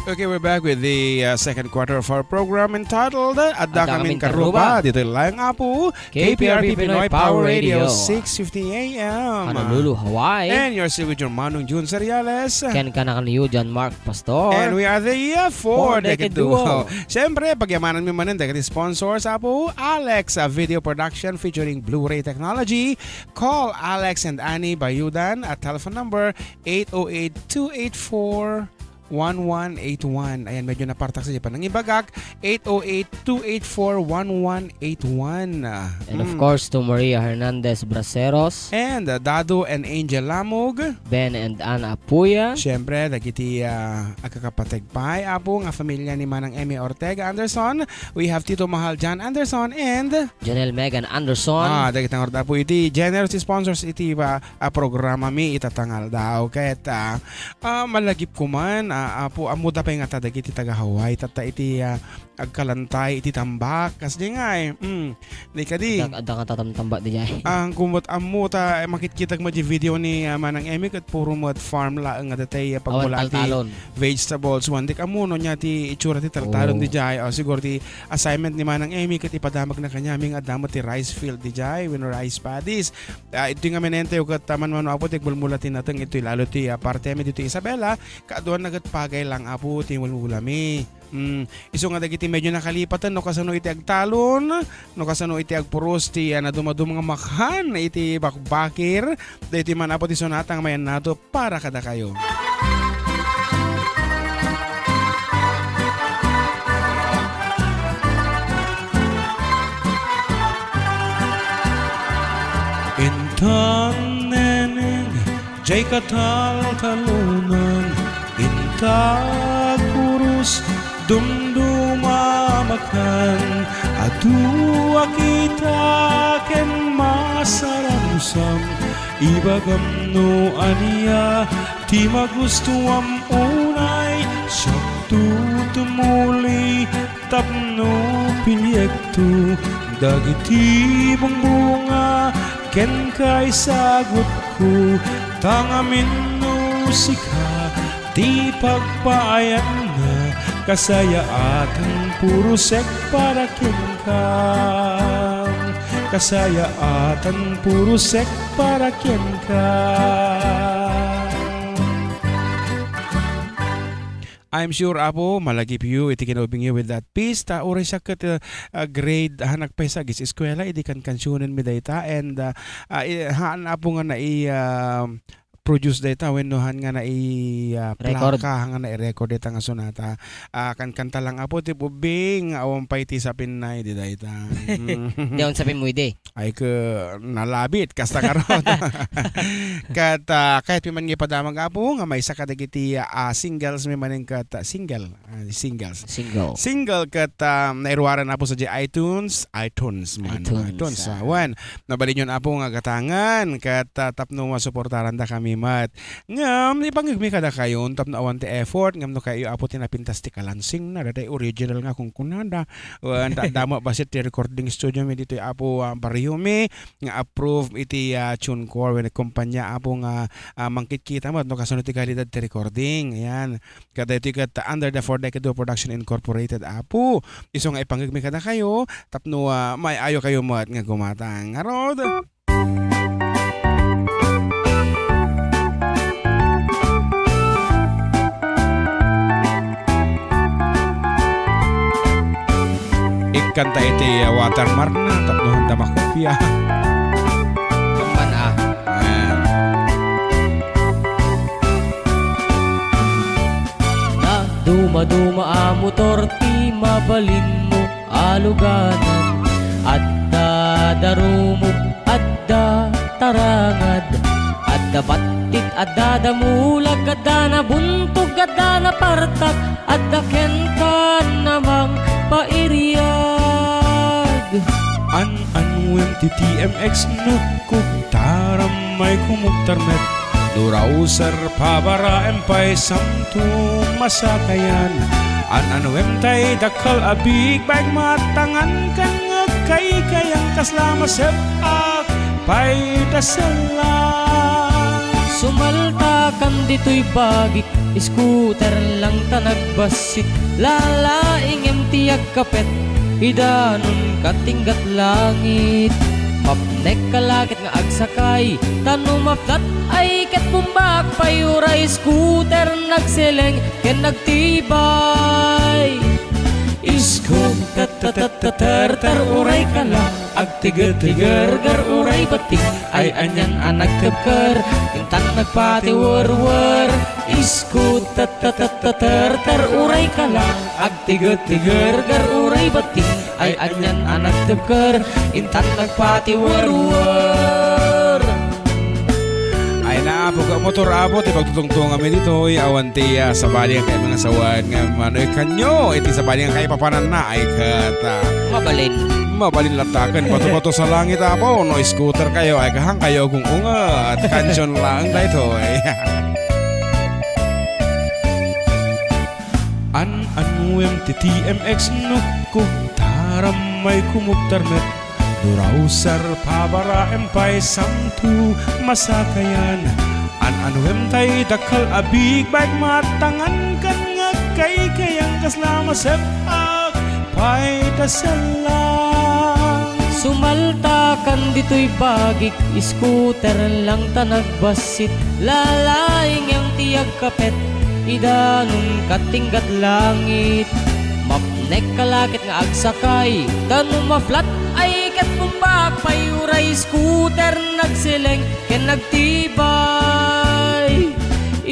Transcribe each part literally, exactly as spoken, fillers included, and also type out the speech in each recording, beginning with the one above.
Okay, we're back with the uh, second quarter of our program entitled uh, Adda Adda Kaming Kaming Karruba. Karruba. Dito lang nga po, K P R P Pinoy Power Radio, six fifty A M. Honolulu, Hawaii. And you're still with your Manong Jun Seriales. Ken kanakan you, John Mark Pastor. And we are the uh, Four Four Decade Decade Duo. Duo. Siyempre, pagyamanan mi manen dagiti sponsors, Apo Alex uh, Video Production featuring Blu-ray Technology. Call Alex and Annie Bayudan at telephone number eight oh eight, two eight four, one one eight one. Ayan, medyo napartak sa Japan. Ang ibagak, eight oh eight, two eight four, one one eight one. Ah, And of mm. course, to Maria Hernandez Braceros. And, uh, Dado and Angel Lamog. Ben and Anna Apuya. Siyempre, dagiti, ah, agkakapateg pay, Apo, nga familia ni Manang Emmy Ortega Anderson. We have Tito Mahal John Anderson and Janelle Megan Anderson. Ah, dagiti ngarud, Apo, iti generous sponsors iti, ah, a programa mi ita tangal daw. Ket, ah, ah, malagip ko man, ah, Apo, ammo da pay ngata dagiti taga Hawaii, tatta iti, ah, agkalantay iti tambak. Kas di nga, eh. Mm. Di kadi. Adda, adda nga tatamtamba di jay. Ang kumot ammo ta, eh, makitkitak mo di video ni, ah, Manang Emmy ket puro mo farm laeng nga datay, ah, Awan pagmula ti taltalon. Vegetables. Wan, di ka mo, no, niya ti itsura ti taltalon Oo. di jay. O, siguro ti assignment ni Manang Emmy ket ipadamag na kanyaming adda mo ti rice field di jay, wenno rice paddies. Ah, iti nga minentay ket taman mano, Apo, ti agmulmula ti nateng iti lalo ti, ah, parte mi dito Isabela, kaaduan na ket pagay lang, Apo, ti mulmula mi. Mm, isu nga dagiti medyo nakalipatan, no kasano iti agtalon, no kasano iti agpuros ti, ah, nadumaduma nga makan iti bakbakir, daytoy man, Apo, ti sonata nga mayannato para kadakayo. Intan neneng, jay kataltalonan, intak puros dumduma makan, adu a kita ken masaramsam, ibagam no ania ti magustuam unay, siak tumuli tapno piliekto dagiti bungbunga kenka isagutko, ta ngamin no sika ti pagpaayanna, kasayaatan puro sek para kenka. Kasayaatan puro sek para kenka. I'm sure, Apo, malagip you iti kinaubing you with that piece. Ta uray siak ket, uh, uh, grade, hanak pay sa agis eskwela, idi kankansionen mi dayta. And, uh, uh, i-, haan, Apo, nga nai, uh, produce dayta, wenno han nga nai, uh, Record. plaka, han nga nai-record dayta nga sonata. Uh, kankanta lang, Apo, ti ubing, awan pay ti sapinna idi dayta. Mm. Di awan sapin mo idi. Ay, ke, nalabit, kasta karot. Ket, ah, kayat mi man nga ipadamag, Apo, nga maysa kadagiti, ah, singles mi manen ket, ah, single, ah, singles. Single. Single ket, ah, nairuaran, Apo, sa di iTunes, iTunes man, iTunes, iTunes, ah. ah, wen, nabalinyon, Apo, nga gatangan ket, ah, tapno masuportarandakami met. Ngem, ipangegmi kadakayo tapno awan ti effort, ngem no kayo, Apo, ti napintas ti kalansingna, daytoy original nga kunkunada. Wen, ta-, damo bassit ti recording studio mi ditoy, Apo, ah, barrio mi. nga approve iti, ah, TuneCore wenno kompanya, Apo, nga, ah, mangkitkita met no kasano ti kalidad ti recording. Ayan. Kadaytoy ket under the Four Decade Duo Production Incorporated, Apo. Isu nga ipangegmi kadakayo tapno, ah, maayayo kayo met nga gumatang. Ngarud, Ikkanta iti, uh, watermark na tapno handa makopia. Kaman, ah. Ayan. Nadumaduma a motor ti mabalinmo a luganan. Adda darumo, adda tarangad, adda battit, adda damulag, adda nabuntog, adda napartak, adda kenka namang pairiag. An-anuem ti T M X no kugtaram may kumugtar met. No Rouser pabaraem pay samto masakayan. An-anuem tay dakkel a big bike matangan ken ngegkaykayang kasla masep-ak pay daselan. Sumaltakan ditoy bagik Scooter lang ta nagbassit, lalaingem ti agkapet, idanun katinggat langit. Mapnek ka lakit nga agsakay, ta no maplat ay ket bumbak pay, uray scooter nagseleng ken nagtibay. Scooter, uray ka lang. Agtiget-tigerger uray batting, ay anian a nagtebker, intan nagpatiwerwer. Iskut, tat, tat, tat, tat, ter, ter, uray ka lang. Agtiget-tigerger uray batting, ay anian a nagtebker, intan nagpatiwerwer. Ay na, apo, ka motor, apo, ti pagtutungtungam ditoy, awan ti, ah, sabali nga kayat nga sawen nga mano ikanyo, iti sabali nga kaipapananna, ay ket, ah, Mabalin. Mabalin latta ken bato-bato sa langit, apo, no scooter kayo, ay kahan kayo gung-unget. Kansion laeng daytoy. An-anuem ti T M X nukko, taram may kumuktar met. Duraw sar pabaraem pay samto masakayan. An-anuem tay dakkel a big bike matangan ken ngagkaykayang kasla masep-ak pay ta sallang. Sumaltakan ditoy bagik, scooter lang ta nagbassit, lalaingem ti agkapet, idanun katinggat langit. Mapnek ka lakit nga agsakay, ta no maplat ay ket bumbak pay, uray scooter nagseleng ken nagtibay.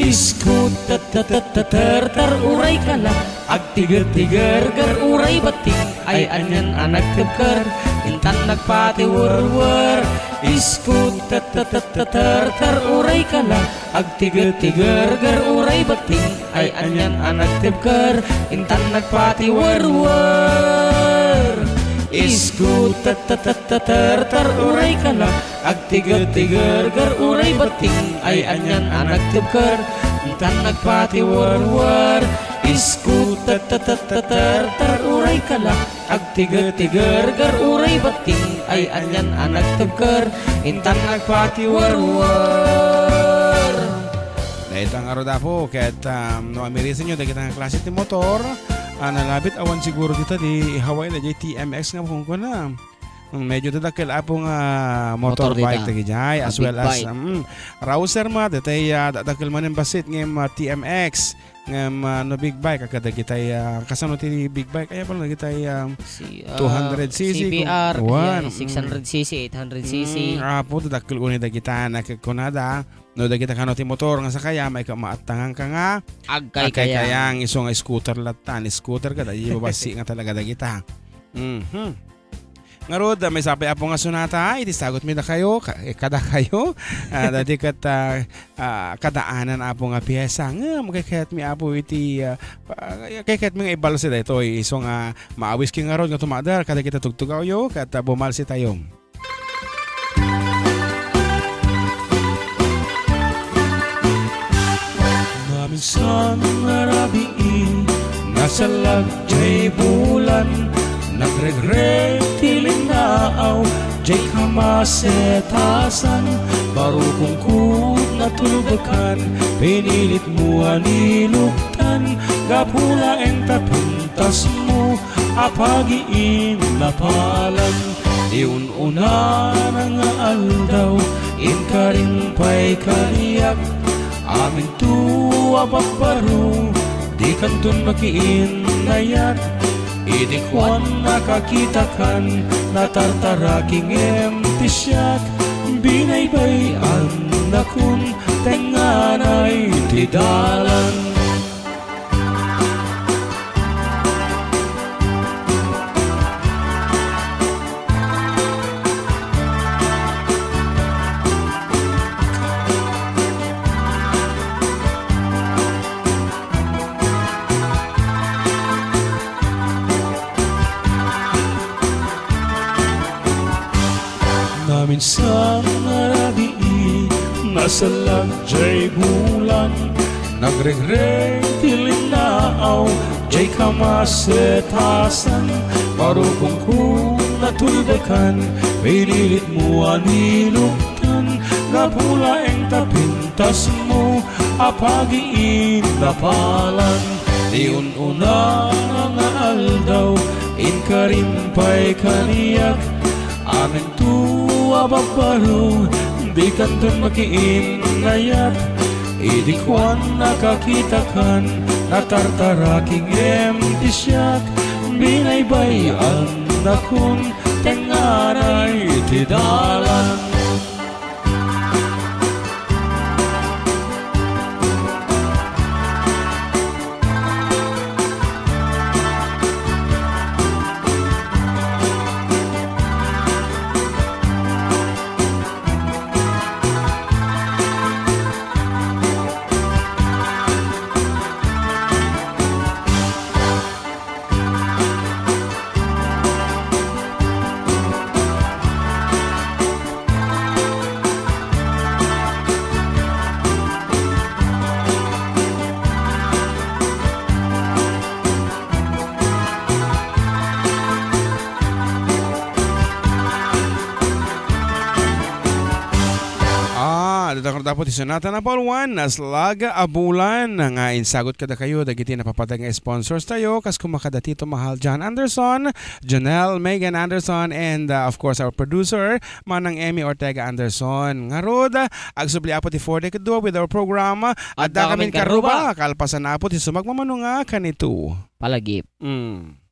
Scooter, tat, tat, tat, ter, ter, uray ka lang. Agtiget-tigerger uray batting, ay anian a nagtebker, intan nagpatiwerwer. Scooter, tat, tat, tat, ter, ter, uray ka lang. Agtiget-tigerger uray batting, ay anian a nagtebker, intan nagpatiwerwer. Scooter, tat, tat, tat, ter, ter, uray ka lang. Agtiget-tigerger uray batting, ay anian a nagtebker, intan nagpatiwerwer. Scooter, tat, tat, tat, ter, ter, uray ka lang. Agtiget-tigerger uray batting, ay anian a nagtebker, intan nagpatiwerwer. Dayta ngarud, apo, ket, um, no amirisenyo dagita nga klase ti motor, ah, nalabit awan siguro dita di ihaway na di T M X nga kunkuna. Mm, medyo dadakkel, apo, nga motor, motor bike dagijay, ah, as well as, bike. Mm, Rouser met, itay, ah, dadakkel manen bassit ngem, ah, T M X. Ngem, ah, no big bike, a kadagitay, ah, kasano ti big bike? Aya pala dagitay, ah, si, ah, two hundred C C, C B R, kung kuan, yeah, mm. Six hundred C C, eight hundred C C. Mm, apo, dadakkel unay dagita, nakikkunada. No dagita kano ti motor nga sakayam, ay ka maattangan ka nga agkaykayang. Agkaykayang, isu nga scooter latta, ni scooter ka, dagiti babasi nga talaga dagita. Mhm. Ngarud, ah, maysa pay, apo, nga sonata iti sagutmi dakayo, ka-, eh, kadakayo. Ah, daydi ket, ah, ah, kadaanan, apo, nga piesa. Ngem kaykayatmi, apo, iti, ah, pa-, kaykayatmi nga ibalsi daytoy. Isu nga maawiski ngarud nga tumader kadagiti tugtugawyo ket, ah, bumalsitayo. Naminsan a rabii, nasallag jay bulan, nagregreg ti linnaaw jay kamasetasan, baro kungkod natulbekan, pinilitmo a niluktan, gapu laeng ta pintasmo a pagiinnapalan. Ti un-unana nga aldaw, inkarin pay kaniak, aminto a babbaro, dikanton makiinnayat. Idi kuan a kakitakan, natartaraki ngem ti siak, binaybay-annakon, tengnganay ti dalan. Naminsan a rabii, nasallag jay bulan, nagregreg ti linnaaw jay kamasetasan, baro kungkod natulbekan, pinilitmo a niluktan, gapu laeng ta pintasmo a pagiinnapalan. Ti un-una nga aldaw, inkarim pay kaniak, aminto a babbaro, dikanton makiinnayat. Idi kuan a kakitakan, natartaraking ti siak, binaybay-annakon, tengngaray ti dalan. Ah, dita kano dapat isunatan a Paul Juan, Naslag a Bulan, nga insagut kadakayo dagiti napapadag nga sponsors tayo, kas kuma kada Tito Mahal John Anderson, Janelle Megan Anderson, and, uh, of course, our producer, Manang Emmy Ortega Anderson. Ngarud, agsubli Apo ti four decade with our program, Adda Kamin Karuba, kalpasan Apo ti sumagmamano nga kanito. Palagip. Mm.